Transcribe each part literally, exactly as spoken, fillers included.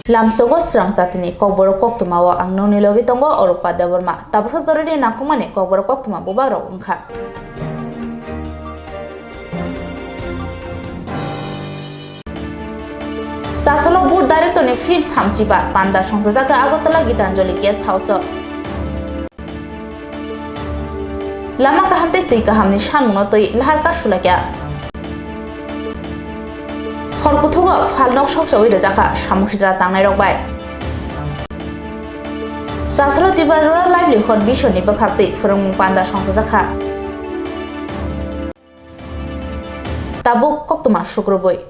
Lamsogo srang jatini kokborok koktwma o ang nokni logi tongo Oropa Debbarma. Tabuksa joroni nangkukmani kokborok koktwma bubagrok wngkha. Chasalo Board Director ni field thamchiba panda songchajak kha Agartala Gitanjali Guest House o. Lama kaham tei twi kahamni samungno twi laharka sulaikha. Hor kuthugo phalnok soksawi rwjakha samung sitra tangnairok bai. Chasalo Tripura Rural Livelihood Mission ni bwkhaktwi phwrwngmung panda songchajakha. Tabuk koktwma sukrubwi.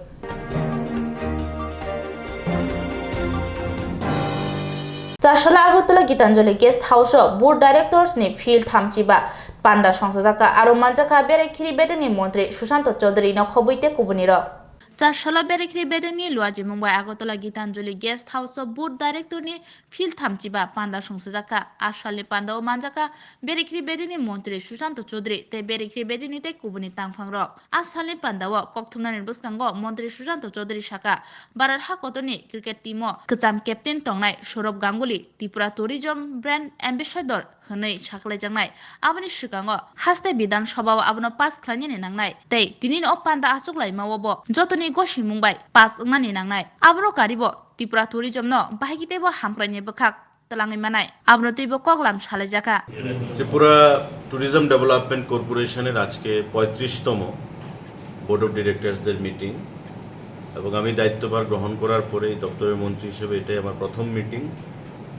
Chasala Agartala Gitanjali Guest House o Board Directors ni field thamchiba panda songchajakha, aro manjakha Berekhiri bedeni montri Sushanta Chaudhary no khobwi tei kubunirok. Chasala Berekhiri bedeni luajimung bai Agartala Gitanjali Guest House o Board Director ni field thamchiba panda songchajakha. A salni panda o manjakha Berekhiri bedeni montri Sushanta Chaudhary tei Berekhiri bedeni tei kubuni tangphangrok. A salni pandao kokthumnani bwskango Montri Sushanta Chaudhary sakha, Bharat ha kotorni cricket team-o kwcham captain tongnai Sourav Ganguly Tripura Tourism Brand Ambassador hwnwi sakhlaijaknai. Aboni swkango haste Bidhan Sabha-o abono pass khlainani nangnai tei tinini o panda achuklaimao bo jotoni gosimung bai pass wngnani nangnai. Aboro karibo Tripura Tourism-no bahai khe teibo hamkraini bwkhak twlangwi manai, abono teibo koklam salaijakha. Tripura tourism development কর্পোরেশনের আজকে পঁয়ত্রিশতম board of ডিরেক্টরসদের মিটিং, এবং আমি দায়িত্বভার গ্রহণ করার পরে এই দপ্তরের মন্ত্রী হিসেবে এটাই আমার প্রথম মিটিং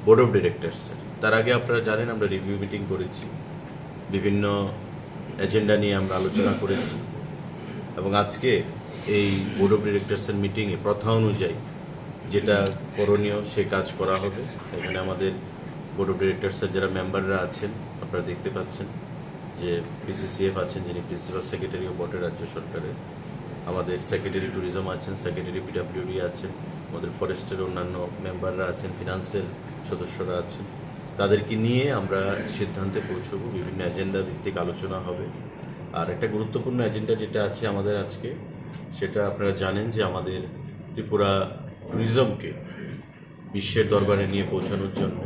বোর্ড অফ ডিরেক্টরসের। তার আগে আপনারা জানেন, আমরা রিভিউ মিটিং করেছি, বিভিন্ন এজেন্ডা নিয়ে আমরা আলোচনা করেছি, এবং আজকে এই বোর্ড অফ ডিরেক্টরসের মিটিংয়ে প্রথা অনুযায়ী যেটা করণীয়, সেই কাজ করা হবে। এখানে আমাদের বোর্ড অফ ডিরেক্টরসের যারা মেম্বাররা আছেন, আপনারা দেখতে পাচ্ছেন যে পিসিসিএফ আছেন, যিনি প্রিন্সিপাল সেক্রেটারিও বটে রাজ্য সরকারের, আমাদের সেক্রেটারি ট্যুরিজম আছেন, সেক্রেটারি পিডাব্লিউডি আছেন, আমাদের ফরেস্টের অন্যান্য মেম্বাররা আছেন, ফিনান্সের সদস্যরা আছেন। তাদেরকে নিয়ে আমরা সিদ্ধান্তে পৌঁছবো, বিভিন্ন এজেন্ডা ভিত্তিক আলোচনা হবে। আর একটা গুরুত্বপূর্ণ এজেন্ডা যেটা আছে আমাদের আজকে, সেটা আপনারা জানেন যে আমাদের ত্রিপুরা ট্যুরিজমকে বিশ্বের দরবারে নিয়ে পৌঁছানোর জন্য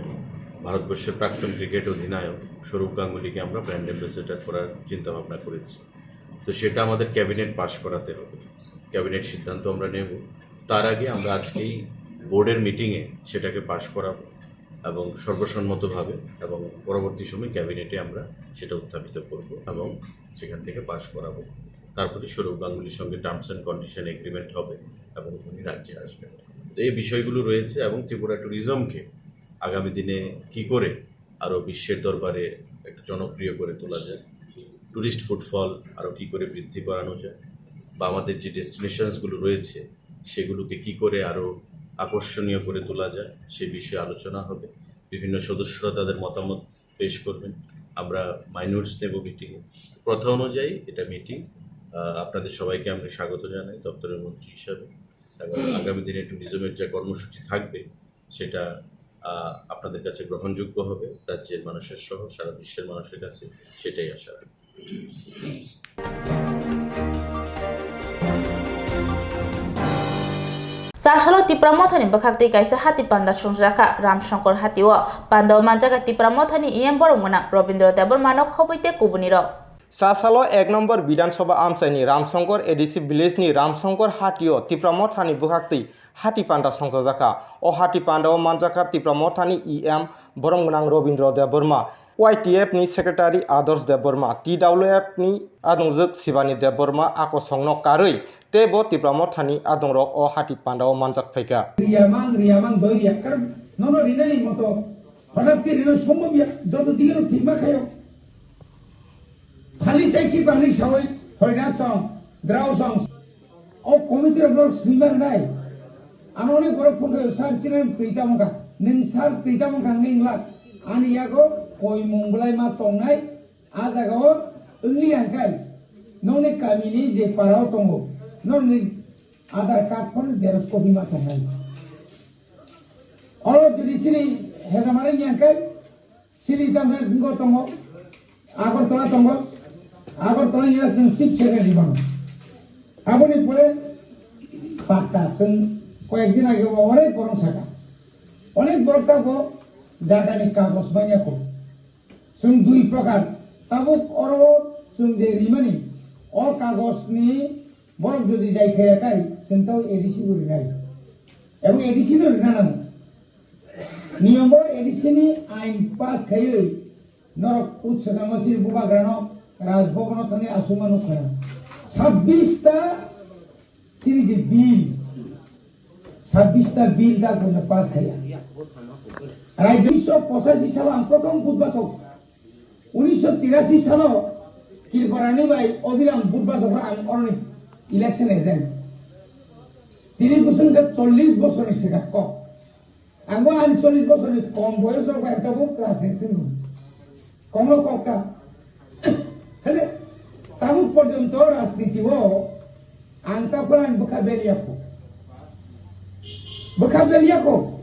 ভারতবর্ষের প্রাক্তন ক্রিকেট অধিনায়ক সৌরভ গাঙ্গুলিকে আমরা ব্র্যান্ড অ্যাম্বাসেডর করার চিন্তা ভাবনা করেছি। তো সেটা আমাদের ক্যাবিনেট পাশ করাতে হবে, ক্যাবিনেট সিদ্ধান্ত আমরা নেব। তার আগে আমরা আজকেই বোর্ডের মিটিংয়ে সেটাকে পাশ করাবো এবং সর্বসম্মতভাবে এবং পরবর্তী সময় ক্যাবিনেটে আমরা সেটা উত্থাপিত করব এবং সেখান থেকে পাশ করাবো। তারপরে সৌরভ গাঙ্গুলির সঙ্গে টার্মস অ্যান্ড কন্ডিশন এগ্রিমেন্ট হবে এবং উনি রাজ্যে আসবেন। তো এই বিষয়গুলো রয়েছে এবং ত্রিপুরা ট্যুরিজমকে আগামী দিনে কি করে আরও বিশ্বের দরবারে একটা জনপ্রিয় করে তোলা যায়, টুরিস্ট ফুটফল আরও কী করে বৃদ্ধি করানো যায়, বা আমাদের যে ডেস্টিনেশনসগুলো রয়েছে সেগুলোকে কী করে আরও আকর্ষণীয় করে তোলা যায়, সে বিষয়ে আলোচনা হবে। বিভিন্ন সদস্যরা তাদের মতামত পেশ করবেন। আমরা মাইনুটস নেব মিটিংয়ে। প্রথা অনুযায়ী এটা মিটিং। আহ, আপনাদের সবাইকে আমরা স্বাগত জানাই দপ্তরের মন্ত্রী হিসাবে, এবং আগামী দিনে ট্যুরিজমের যে কর্মসূচি থাকবে, সেটা আহ, আপনাদের কাছে গ্রহণযোগ্য হবে, রাজ্যের মানুষের সহ সারা বিশ্বের মানুষের কাছে সেটাই আশা রাখি। Chasalo Tipra Mothani bwkhaktwi kaisa hati panda songjakha Ramsongkor hatio. Pandao manjakha Tipra Mothani E M borok gwnang Robindra Debbarmano khobwi tei kubunirok. Chasalo ek nombor Bidhan Sabha amchaini Ramsongkor A D C village ni Ramsongkor hatio Tipra Mothani bwkhaktwi hati panda songchajakha. O hati pandao manjakha Tipra Mothani E M borok gwnang Robindra Debbarma, Y T F ni secretary Adarsh Debbarma, T W F ni adongjwk Shivani Debbarma, a kosongno karwi teibo Tipra Mothani adongrok o hati pandao manjak phaikha. Riyamang, riyamang, doi riyakar, nono rinani moto, hothat khe rino sombobya, joto digeno thima khayo. Phali sai ki bangni sawai, hoina song, drao song. O committee rok no swimar nai. Ano ni borok phone khe sir chini twi tamo kha. Nwng sir twi tamo kha nwng lak. Ani yago koi mung bwlai ma tongnai. A jaga o wngli ang khai. Nong ni kami ni je para o tongo. Nong ni Aadhaar card phone xerox copy ma tongnai. Oro jodi chini hejamare yang khai. Sini tamre ngo tongo, Agartala tongo, Agartala ya chwng chief secretary bano. Aboni pore patta chwng koyek din age onek borom saka. Onek borok tabuk jagani kagoj manya kho. Chwng dui prokar. Tabuk oro chwng je rimani, o kagoj ni borok jodi jai khaya kai, chwng tei A D C bo rinai. Ebong A D C no rina nango. Niyom bo A D C ni ain pass khaiwi norok utsakango chini bubagrano Rajbhavan o thangwi aswkma nukha. Sabbish ta chini je bill, sabbish ta bill da kono pass khaiya. Rajya unisho pochashi salo ang prothom budbasok, unisho tirashi salo Kirparani bai Obiram budbasok ang oroni election agent. Tini bwswk khe chollish bosorni swkang kok. Ang bo ani chollish bosorni kom boyos rok bai tabuk rajniti thwngwi. Kongno kokta. Hale, tabuk porjonto rajniti o ang ta pran bwkha beliya kho. Bwkha beliya kho.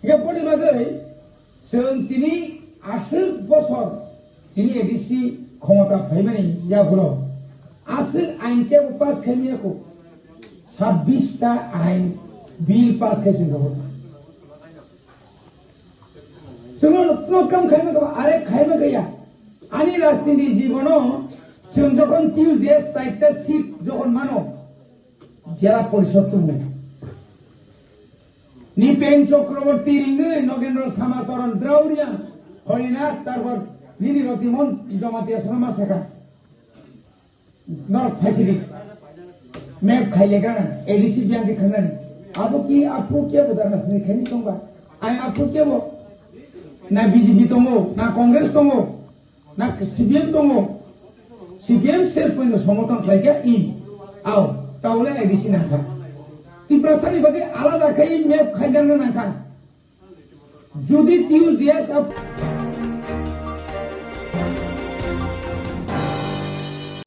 Hiya boni bagwi chwng tini aswk bosor tini A D C khomota phaimani yagulo aswk ain kebo pass khaimaya kho. Sabbish ta ain bill pass khai chwng rogo. Chwngno nokno kam khaima kha, are khaima kaya. Ani rajniti jibono chwng jokhon T U J S chaita seat jokhon mano, jela porishod tongo. Nipen Chakraborty ringwi Nogendra Samacharan Drauriya, Horinath, tarpor nini Rotimon Jamatia Sharma sakha. Norok phaisidi. Map khaile gana, A D C biyang khe khangnani. Abo ki aphu kebo dana sini khani tongba. Ai aphu kebo. Na B J P tongo, na Congress tongo, na C P M tongo. C P M ses poino somoton khlaikha i. Ao, taule A D C nangkha. Tiprasani bagwi alada khai map khaidana nangkha. Jodi T U J S ap-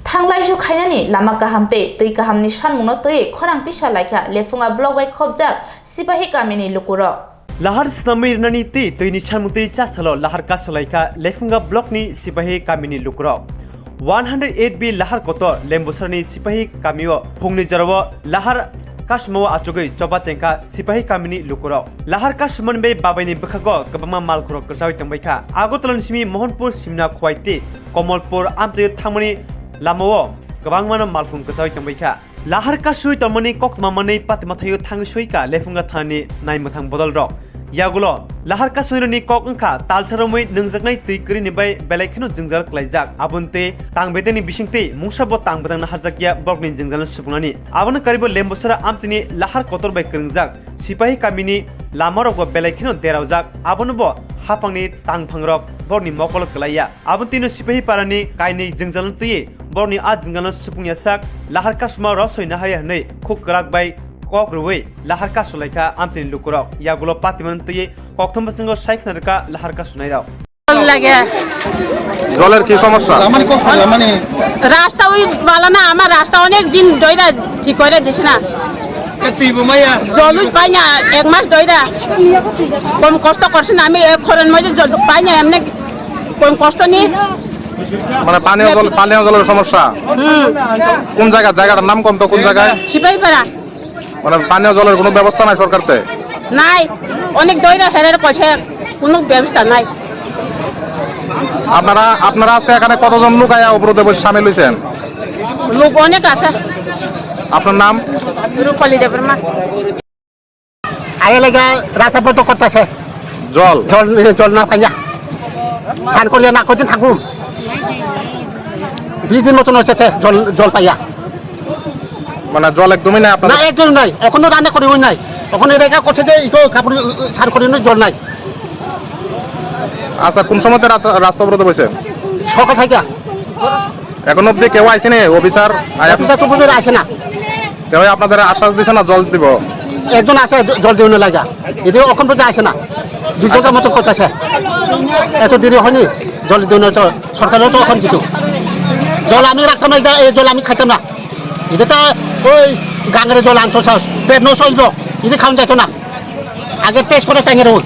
Thanglaisu khainani lama kaham tei twi kahamni sanmungno twiwi khorang tisa laikha Lephunga block bai khopjak Sipahi kamini lukurok. Lahar swnamwi rwnani tei twini sanmung twi chasalo lahar kasulaikha Lephunga blockni Sipahi kamini lukurok. One hundred eight B Lahar Kotor Lembusarni Sipahi kamio phungni jorao lahar kasumao achugwi choba chengkha Sipahi kamini lukurok. Lahar kasumani bai babaini bwkhago kwbangma malkhorok kwchaui tongbaikha. Agartala ni simi Mohanpur, Simna, Khowai tei Komolpur amtwi thangmani lamao kwbangmano malkhung kwchaui tongbaikha. Lahar kasui tongmani koktwma manwi patima thaio thangwi soika Lephunga thanani naimwthang bodolrok. Yagulo, lahar kasuirokni kok wngkha talsa romwi nwngjaknai twi kwrwini bai belai kheno jwngjal klaijak. Aboni tei tang bedekni bisingtwi mungsa bo tang bedekno harjakya borokni jwngjalno supungnani. Abono karibo Lembusara amtwini lahar kotor bai kwrwngjak Sipahi kamini lamarokbo belai kheno deraojak. Abono bo haphangni tangphangrok borokni mokolo kwlaiya. Aboni tino Sipahi parani kainwi jwngjalno twiwi borokni a jwngjalno supungya sak lahar kasuma rosoi naharya hwnwi khuk kwrak bai kok rwui lahar kasulaikha amchaini lukurok. Yagulo patimani twiwi kokthum bwskango sai khna rwkha lahar kasunairok. লাগে। জলের কি সমস্যা? রাস্তা ওই ভালো না, আমার রাস্তা অনেক দিন ধইরা ঠিক করে দিছে না। জল উজ পাই না, এক মাস ধইরা। কম কষ্ট করছে না, আমি এক খরন মধ্যে জল পাই না, এমনি কম কষ্ট নেই। মানে পানীয় জল, পানীয় জলের সমস্যা। হুম। কোন জায়গা, জায়গাটার নাম কোন তো, কোন জায়গায়? সিপাহীপাড়া। মানে পানীয় জলের কোনো ব্যবস্থা নাই সরকারতে? নাই, অনেক দইরা হেরার কইছে, কোনো ব্যবস্থা নাই। আপনারা, আপনারা আজকে এখানে কতজন লোক আয়া অবরোধে বসে সামিল হয়েছেন? লোক অনেক আছে। আপনার নাম? রূপালী দেববর্মা। আগে লাগা রাস্তা বন্ধ করতেছে। জল? জল, জল না পাইয়া। স্নান করিয়া না কদিন থাকুম। বিশ দিন মতন হচ্ছে জল, জল পাইয়া। মানে জল একদমই নাই আপনাদের? না, একদম নাই। এখনো রান্না করি নাই। এখন এটা করছে যে ইকো কাপড়, স্নান করি জল নাই। আচ্ছা, কোন সময় থেকে রাত-, রাস্তা অবরোধে বসে? সকাল থেকে। এখন অবধি কেউ আইসেনি, অফিসার? আই আপ- অফিসার তো বুঝে আসে না। কেউ আপনাদের আশ্বাস দিছে না জল দিব? একজন আছে জ-, জল দিও না লাগা। এদিকে অখন পর্যন্ত আসে না। দুই ঘন্টার মতো কথা আছে। এত দেরি হয়নি। জল দিও না তো, সরকারও তো অখন দিত। জল আমি রাখতাম না, এটা, এই জল আমি খাইতাম না। এটা তো ওই গাঙ্গের জল আনছো চাষ, পেট নষ্ট হইব। এটা খাওয়া যাইতো না। আগে টেস্ট করে ট্যাঙ্কের ওই।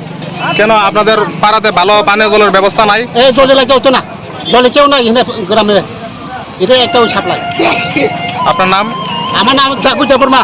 কেন আপনাদের পাড়াতে ভালো পানীয় জলের ব্যবস্থা নাই? এই জলে লাগে হতো না। জলে কেউ নাই এখানে গ্রামে। এটাই একটা ওই সাপ্লাই। আপনার নাম? আমার নাম জাগু Debbarma.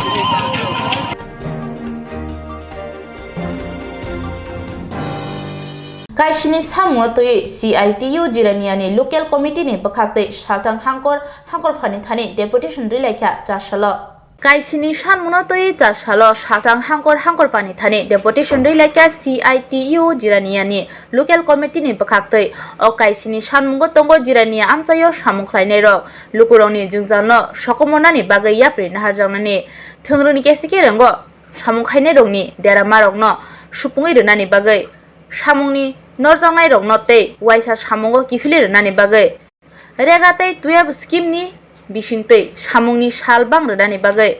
Kaisini samungno twiwi C I T U Jirania ni local committee ni bwkhak twi salthang hangkor hangkor phani thani deputation rwi laikha chasalo. Kaisini samungno twiwi chasalo salthang hangkor hangkor phani thani deputation rwi laikha C I T U Jirania ni local committee ni bwkhak twi. O kaisini samungo tongo Jirania amchaio samung khlainai rok, lukurokni jwngjalno sokomornani bagwi yapri naharjaknani, thwngrwngni kesi kerengo samung khainairokni deramarokno supungwi rwnani bagwi samungni norjaknairokno tei uaisa samungo kiphilwi rwnani bagwi rega tei twelve scheme ni bisingtwi samungni sal bang rwnani bagwi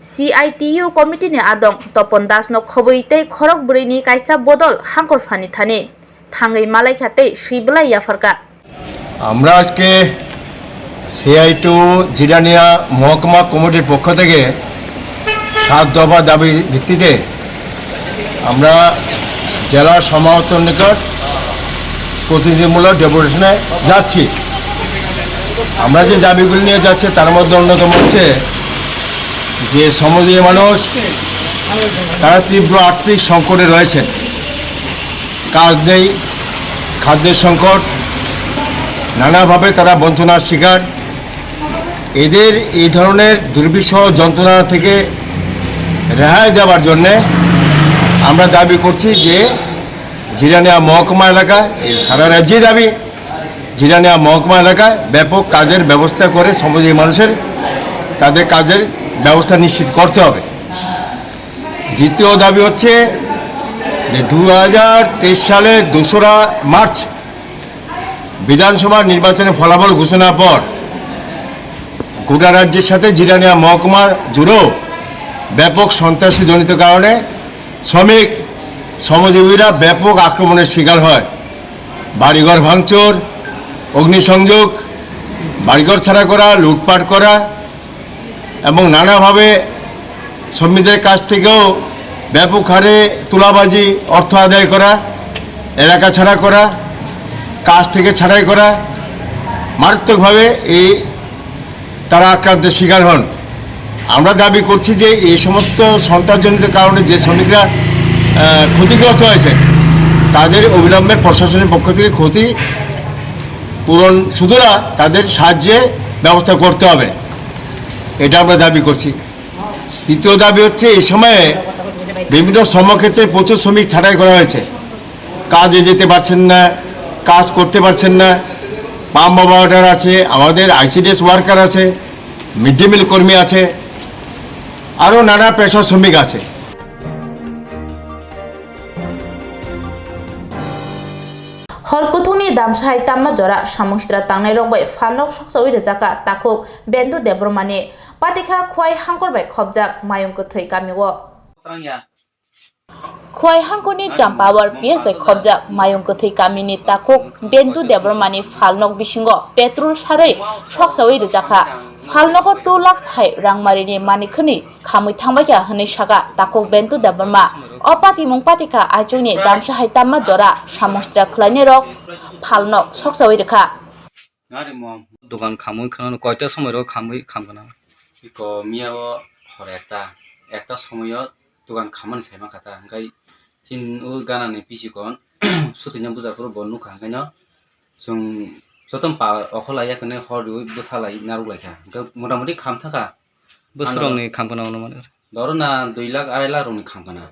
C I T U committee ni adong Topon Das no khobwi tei khorok bwrwi ni kaisa bodol hangkor phani thani thangwi malaikha tei swi bwlai yapharkha. আমরা আজকে সিআইটিউ জিরানিয়া মহকুমা কমিটির পক্ষ থেকে সাত দফা দাবি ভিত্তিতে আমরা জেলা সমাহর্তর নিকট প্রতিনিধিমূলক ডেপুটেশনে যাচ্ছি। আমরা যে দাবিগুলি নিয়ে যাচ্ছি, তার মধ্যে অন্যতম হচ্ছে যে শ্রমজীবী মানুষ, তারা তীব্র আর্থিক সংকটে রয়েছেন। কাজ নেই, খাদ্যের সংকট, নানাভাবে তারা বঞ্চনার শিকার। এদের এই ধরনের দুর্বিষহ যন্ত্রণা থেকে রেহাই দেওয়ার জন্যে আমরা দাবি করছি যে জিরানিয়া মহকুমা এলাকা, এই সারা রাজ্যেই দাবি, জিরানিয়া মহকুমা এলাকায় ব্যাপক কাজের ব্যবস্থা করে শ্রমজীবী মানুষের তাদের কাজের ব্যবস্থা নিশ্চিত করতে হবে। দ্বিতীয় দাবি হচ্ছে যে দু হাজার তেইশ সালের দোসরা মার্চ বিধানসভা নির্বাচনের ফলাফল ঘোষণার পর গোটা রাজ্যের সাথে জিরানিয়া মহকুমা জুড়েও ব্যাপক সন্ত্রাসী জনিত কারণে শ্রমিক, শ্রমজীবীরা ব্যাপক আক্রমণের শিকার হয়। বাড়িঘর ভাঙচুর, অগ্নিসংযোগ, বাড়িঘর ছাড়া করা, লুটপাট করা এবং নানাভাবে শ্রমিকদের কাছ থেকেও ব্যাপক হারে তুলাবাজি, অর্থ আদায় করা, এলাকা ছাড়া করা, কাজ থেকে ছাঁটাই করা, মারাত্মকভাবে এই তারা আক্রান্তের শিকার হন। আমরা দাবি করছি যে এই সমস্ত সন্ত্রাসজনিত কারণে যে শ্রমিকরা, আহ, ক্ষতিগ্রস্ত হয়েছে, তাদের অবিলম্বে প্রশাসনের পক্ষ থেকে ক্ষতি পূরণ শুধু না, তাদের সাহায্যে ব্যবস্থা করতে হবে, এটা আমরা দাবি করছি। তৃতীয় দাবি হচ্ছে, এই সময়ে বিভিন্ন শ্রমক্ষেত্রে প্রচুর শ্রমিক ছাঁটাই করা হয়েছে, কাজে যেতে পারছেন না, কাজ করতে পারছেন না। পাম্প অপারেটর আছে, আমাদের আইসিডিএস ওয়ার্কার আছে, মিড ডে মিল কর্মী আছে, আরও নানা পেশার শ্রমিক আছে। Hor kuthungni damsa hai tamma jora samung sitra tangnairok bai phalnok soksaui rwjakha takhuk Bendu Debbarmani patikha Khwai Hangkor bai khopjak Mayung Kwthwi kamio. Khwai Hangkorni Champawar P S bai khopjak Mayung Kwthwi kamini takhuk Bendu Debbarmani phalnok bisingo petrol sarwi soksaui rwjakha. Phalnogo two lakhs hai rangmarini manikhwnwi khamwi thangbaikha hwnwi sakha takhuk Bendu Debbarma. O patimung patikha aichukni damsa hai tamma jora samung sitra khwlainairok phalnok soksaui rwkha. Dukan khamwi khwnano koita somoiro khamwi khamkana? Iko miya o hor ekta, ekta somoyo dukan khamani saima kha ta, hwnkhe chini o ganani pisikon sutuina bujaphuru bo nukha, hwnkhe no chwng jotono pa okholai ya hwnwi hor riui bwthalai narwk laikha, hwnkhe motamoti khamthaka. Bwswrokni khamkana ono mani? Doro na dui lakh arai lakh rokni khamkana.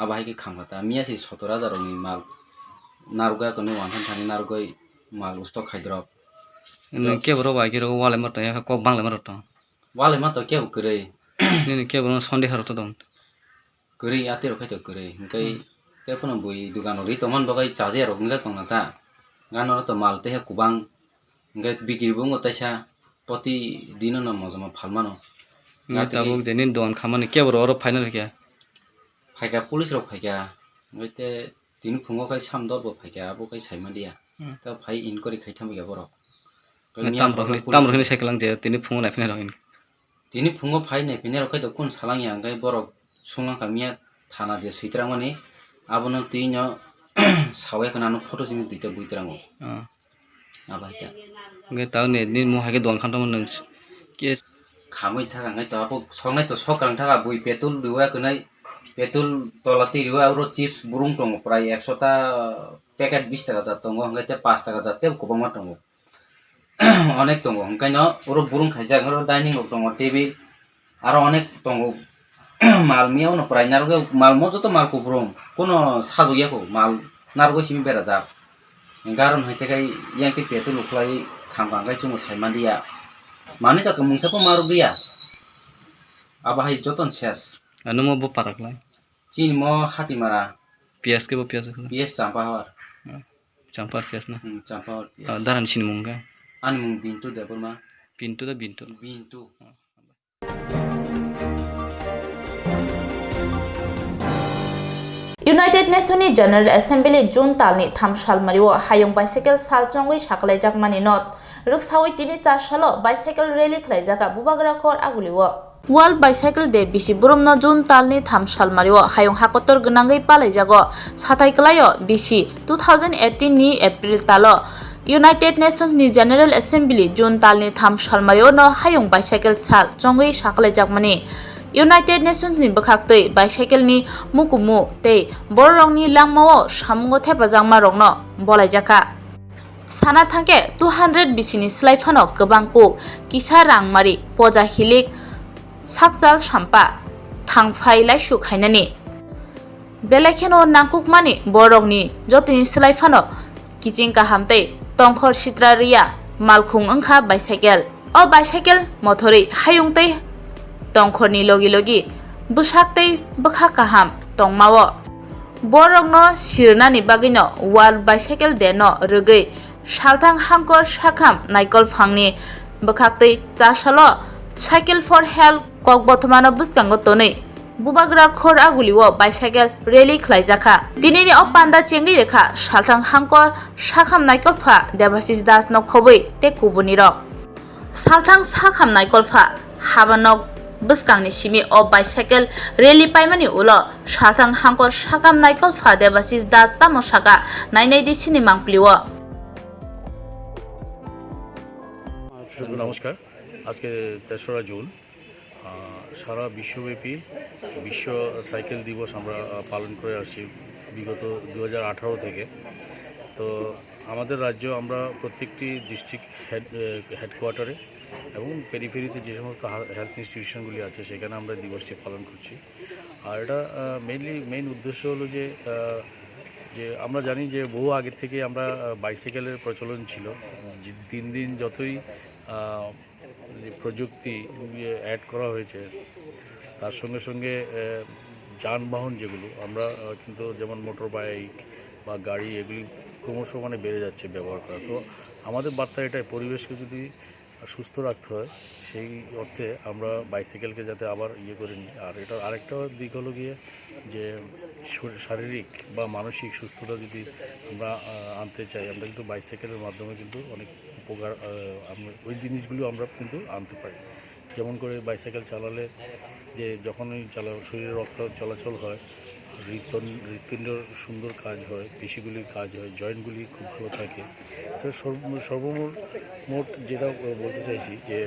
Abo hai khe khamkha ta, miya se sotor hajar rokni mal narwkgwi, kwnwi uansukmani narwkgwi mal ustok khai drop. Nini kebo rok bai khe rw walai ma tong, kok banglai ma rw tong. Walai ma tong kebo kwrwi. Nini kebo rw sonde harw to tong. Kwrwi, atwi rok khai to kwrwi. Hwnkhe tei phano bui dukan rok ri tongmani bagwi chajakya rok wngjak tongna ta. Gana rok to mal tei ha kubang. Hwnkhe bikiri bo wngkha taisa, poti dino no mojama phalmano. Hwnkhe tabuk je nini dogan khamani kebo rok oro phaina rwkhe? Phaikha, police rok phaikha, hwnkhe te tini phungo khai sam dor bo phaikha, abo khai saima liya. Hmm. Ta phai inquiry khai thangbai kha borok. Hwnkhe tam rok hwnwi, tam rok hwnwi sai kwlang je tini phungo naiphinai rok hwnwi. Tini phungo phai naiphinai rok khai to kun salang ya, hwnkhe borok sunglang kha miya thana je switrang mani, abono twi no sawi khna ano photo simi duita bui twrango. Ah. Abo hai ta. Hwnkhe ta ni, nini mo hai khe dogan khan tamo nwng s-, khe khamwi thaka hwnkhe to abo soknai to sok kwrang thaka bui petrol riwi ya kwrwnai. Petrol tola twi rwo, aro chips burung tongo, prai ekso ta packet bis taka jat tongo, hwnkhe tei pash taka jat tei kwbangma tongo. Onek tongo, hwnkhe no oro burung khaijak, oro dining rok tongo, table, aro onek tongo. Mal miya ono prai narwkhe, mal mo joto mal kupulung, kuno sajokya kho, mal narwkhe simi berajak. Hwnkhe aro hai tei khai yang tei petrol ukhwlai khamkha hwnkhe chwngno sai manliya. Manwi kha mungsa pho ma rwkliya. Abo hai jotono ses. Ano mo bo parak lai. Chini mo Hatimara. Piyas khe bo piyas khe. Piyas Champahor. Champahor piyas na? Hmm, Champahor piyas. Ah, darani sini mung khe? Ani mung Bintu Debbarma. Bintu da Bintu? Bintu. United Nations ni General Assembly June talni tham salmario hayung bicycle sal chongwi sakhlaijakmani not rwksawi tini char salo bicycle rally khlaijak bubagra khor agulio. World Bicycle Day bisi burumno June talni tham salmario hayung hakotor gwnangwi palaijago. Satai kwlaio bisi two thousand eighteen ni April talo United Nations ni General Assembly June talni tham salmario no hayung bicycle sal chongwi sakhlaijakmani. United Nations ni bwkhaktwi bicycle ni mukumu tei bororokni langmao samungo thepajakma rokno bolaijakha. Sana thangkhe two hundred bisini slai phano kwbang kuk kisa rangmari poja hilik sakchal sampa thangphai laisu khainani. Belai kheno nangkukmani borokni jotoni slai phano kiching kaham tei tongkhor sitra riya malkhung wngkha bicycle. O bicycle mothorwi hayung tei tongkhorni logi logi bwsak tei bwkha kaham tongmao. Borokno sirnani bagwino World Bicycle Day no rwgwi salthang hangkor sakham naikol phangni bwkhaktwi chasalo Cycle for Health kokbothomano bwskango tonwi bubagra khor agulio bicycle rally khlaijakha. Tinini o panda chengwi rwkha salthang hangkor sakham naikol pha Debashis Das no khobwi tei kubunirok. Salthang sakham naikol pha habanok bwskangni simi o bicycle rally paimani ulo salthang hangkor sakham naikol pha Debashis Das tamo saka nainai di sini mangpli o. নমস্কার। আজকে তেসরা জুন, আহ, সারা বিশ্বব্যাপী বিশ্ব সাইকেল দিবস আমরা, আহ, পালন করে আসছি বিগত দু হাজার আঠারো থেকে। তো আমাদের রাজ্য, আমরা প্রত্যেকটি ডিস্ট্রিক্ট হেড, আহ, হেডকোয়ার্টারে এবং পেরিফেরিতে যে সমস্ত হা-, হেলথ ইনস্টিটিউশনগুলি আছে, সেখানে আমরা দিবসটি পালন করছি। আর এটা, আহ, মেইনলি, মেইন উদ্দেশ্য হলো যে, আহ, যে আমরা জানি যে বহু আগে থেকে আমরা, আহ, বাইসাইকেলের প্রচলন ছিল। যে দিন দিন যতই, আহ, যে প্রযুক্তি, ইয়ে, অ্যাড করা হয়েছে, তার সঙ্গে সঙ্গে, আহ, যানবাহন যেগুলো, আমরা, আহ, কিন্তু যেমন মোটর বাইক বা গাড়ি, এগুলি ক্রমশ মানে বেড়ে যাচ্ছে ব্যবহার করা। তো আমাদের বার্তা এটাই, পরিবেশকে যদি সুস্থ রাখতে হয়, সেই অর্থে আমরা বাইসাইকেলকে যাতে আবার ইয়ে করে নিই। আর এটার আরেকটা দিক হলো গিয়ে যে শর-, শারীরিক বা মানসিক সুস্থতা যদি আমরা, আহ, আনতে চাই, আমরা কিন্তু বাইসাইকেলের মাধ্যমে কিন্তু অনেক উপকার, আহ, আমরা ওই জিনিসগুলো আমরা কিন্তু আনতে পারি। যেমন করে বাইসাইকেল চালালে যে যখনই চালা-, শরীরে রক্ত চলাচল হয়, হৃদপন-, হৃৎপিণ্ডর সুন্দর কাজ হয়, পেশিগুলির কাজ হয়, জয়েন্টগুলি খুব ভালো থাকে। তো সর্ব-, সর্বমোট, মোট যেটা বলতে চাইছি যে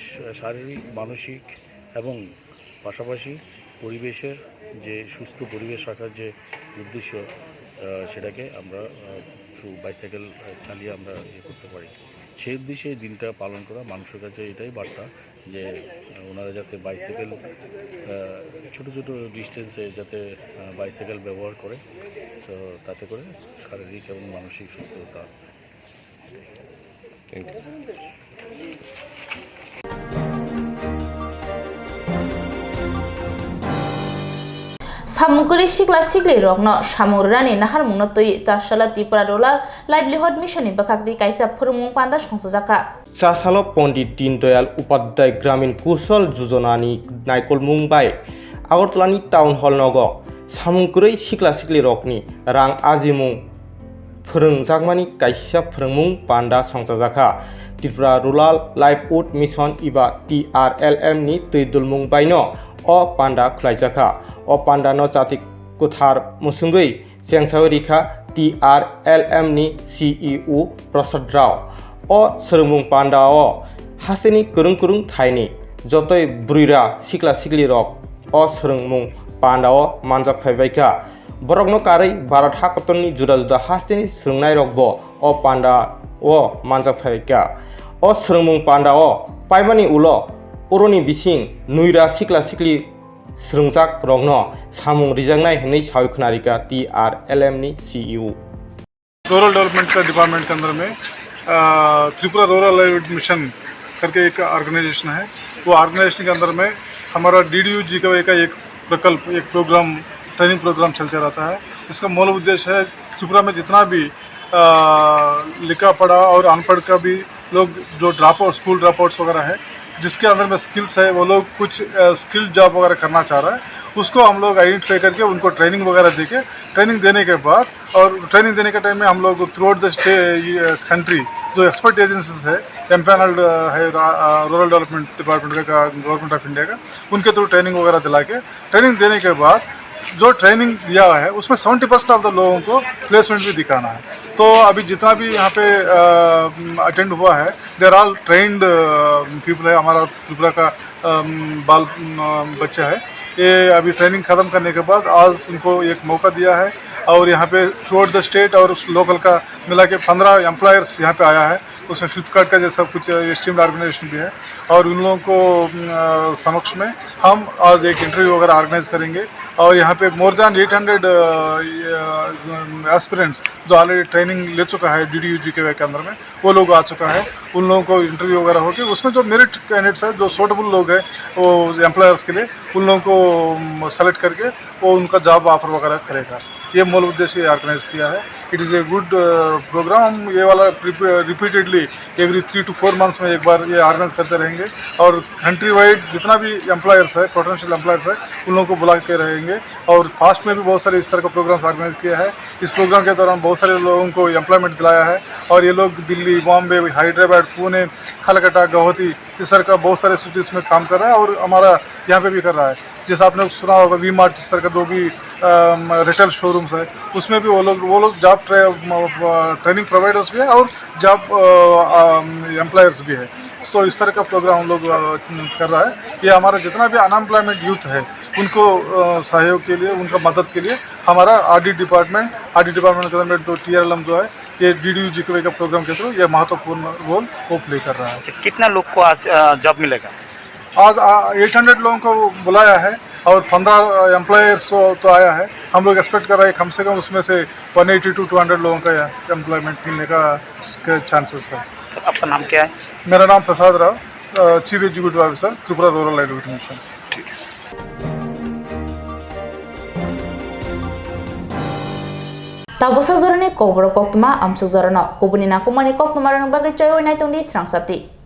শা-, শারীরিক, মানসিক এবং পাশাপাশি পরিবেশের যে সুস্থ পরিবেশ রাখার যে উদ্দেশ্য, আহ, সেটাকে আমরা, আহ, থ্রু বাইসাইকেল, আহ, চালিয়ে আমরা ইয়ে করতে পারি। সেই উদ্দেশ্যে এই দিনটা পালন করা, মানুষের কাছে এটাই বার্তা যে, আহ, ওনারা যাতে বাইসাইকেল, আহ, ছোটো ছোটো ডিস্টেন্সে যাতে, আহ, বাইসাইকেল ব্যবহার করে, তো তাতে করে শারীরিক এবং মানসিক সুস্থতা। Thank you. Samung kwrwi sikla sikli rokno samung rwnani naharmungno twi Tarsala Tripura Rural Livelihood Mission ni bwkhak twi kaisa phwrwngmung panda songchajakha. Chasalo Pondit Deen Dayal Upadhyay Gramin Kushal Yojana ni naikolmung bai Agartala ni Town Hall nogo samung kwrwi sikla sikli rokni rang ajimung phwrwngjakmani kaisa phwrwngmung panda songchajakha. Tripura Rural Livelihood Mission eba T R L M ni twi dulmung baino o panda khwlaijakha. O panda no chati kwthar mwswngwi chengsawi rikha T R L M ni C E O Prasad Rao. O swrwngmung panda o hasteni kwrwng kwrwng thaini jotoi bwrwira sikla sikli rok o swrwngmung panda o manjak phaibaikha. Borokno karwi Bharat hakotorni juda juda hasteni swrwngnairokbo o panda o manjak phaibaikha. O swrwngmung panda o paimani ulo oroni bising nwira sikla sikli swrwngjakrokno samung rijaknai hwnwi sawi khwnarikha T R L M ni C E O. Rural development का डिपार्टमेंट के अंदर में, अ, Tripura rural livelihood mission करके एक ऑर्गेनाइजेशन है। वो ऑर्गेनाइजेशन के अंदर में हमारा डीडीयू जीकेवाई का एक प्रकल्प, एक प्रोग्राम, ट्रेनिंग प्रोग्राम चलते रहता है। इसका मूल उद्देश्य है त्रिपुरा में जितना भी, अ, लिखा पढ़ा और अनपढ़ का भी लोग जो drop out, school drop outs वगैरह है, जिसके अंदर में स्किल्स है, वो लोग कुछ, अ, स्किल्ड जॉब वगैरह करना चाह रहा है, उसको हम लोग आइडेंटिफाई करके उनको ट्रेनिंग वगैरह देके, ट्रेनिंग देने के बाद, और ट्रेनिंग देने के टाइम में हम लोग थ्रू आउट द स्टे-, ये, कंट्री जो एक्सपर्ट एजेंसीज है, एम्पैनल्ड है, रूरल डेवलपमेंट डिपार्टमेंट का, गवर्नमेंट ऑफ इंडिया का, उनके थ्रू ट्रेनिंग वगैरह दिला के, ट्रेनिंग देने के बाद जो ट्रेनिंग दिया है, उसमें सेवेंटी परसेंट ऑफ द लोगों को प्लेसमेंट भी दिखाना है। तो अभी जितना भी यहाँ पे अटेंड हुआ है, they are all trained people है। हमारा त्रिपुरा का अम, बाल अम, बच्चा है, ये अभी ट्रेनिंग ख़त्म करने के बाद आज उनको एक मौका दिया है और यहाँ पे थ्रू आउट द स्टेट और उस लोकल का मिला के पंद्रह एम्प्लॉयर्स यहाँ पे आया है। उसमें फ्लिपकार्ट का जैसा कुछ एस्टीम्ड ऑर्गेनाइजेशन भी है और उन लोगों को अम, अ, समक्ष में हम आज एक इंटरव्यू वगैरह ऑर्गेनाइज करेंगे और यहाँ पे more than eight hundred aspirants जो ऑलरेडी ट्रेनिंग ले चुका है डीडीयू जीकेवाई के अंदर में, वो लोग आ चुका है। उन लोगों को इंटरव्यू वगैरह होके उसमें जो मेरिट कैंडिडेट्स है, जो सूटेबल लोग हैं वो एम्प्लॉयर्स के लिए, उन लोगों को सेलेक्ट करके वो उनका जॉब ऑफर वगैरह करेगा। ये मूल उद्देश्य ये ऑर्गेनाइज किया है। It is a good program। हम ये वाला repeatedly every three to four months में एक बार ये ऑर्गेनाइज करते रहेंगे और कंट्री वाइड जितना भी एम्प्लॉयर्स है, पोटेंशियल एम्प्लॉयर्स है, उन लोगों को बुलाते रहेंगे। और पास्ट में भी बहुत सारे इस तरह का प्रोग्राम्स ऑर्गेनाइज किया है। इस प्रोग्राम के दौरान बहुत सारे लोगों को एम्प्लॉयमेंट दिलाया है और ये लोग दिल्ली, बॉम्बे, हैदराबाद, पुणे, कलकत्ता, गुवाहाटी, इस तरह का बहुत सारे सिटीज में काम कर रहा है और हमारा यहाँ पे भी कर रहा है। जैसे आपने सुना होगा, वी मार्ट, इस तरह का जो भी रिटेल शोरूम्स है, उसमें भी वो लोग वो लोग जॉब ट्रेनिंग प्रोवाइडर्स भी है और जॉब एम्प्लॉयर्स भी है। तो इस तरह का प्रोग्राम हम लोग अ, कर रहा है। ये हमारा जितना भी अनएम्प्लॉयमेंट यूथ है, उनको अ, सहयोग के लिए, उनका मदद के लिए हमारा आरडी डिपार्टमेंट, आरडी डिपार्टमेंट के अंदर जो टीआरएलएम जो है, ये डीडीयू जीकेवाई का प्रोग्राम के थ्रू ये महत्वपूर्ण रोल वो प्ले कर रहा है। अच्छा, कितना लोग को आज, अ, जॉब मिलेगा? आज, आ, एट हंड्रेड लोगों को बुलाया है और पंद्रह एम्प्लॉयर्स तो आया है। हम लोग एक्सपेक्ट कर रहे हैं कम से कम उसमें से one eighty two two hundred लोगों का एम्प्लॉयमेंट मिलने का, के चांसेस है। सर, आपका नाम क्या है? मेरा नाम प्रसाद राव, अ, chief executive officer, Tripura rural livelihood mission. ठीक है। Tabuksa jorani kokborok koktwma, amsuk jorano kubuni nangkukmani koktwmarokni bagwi choiwi naitung di srang sati.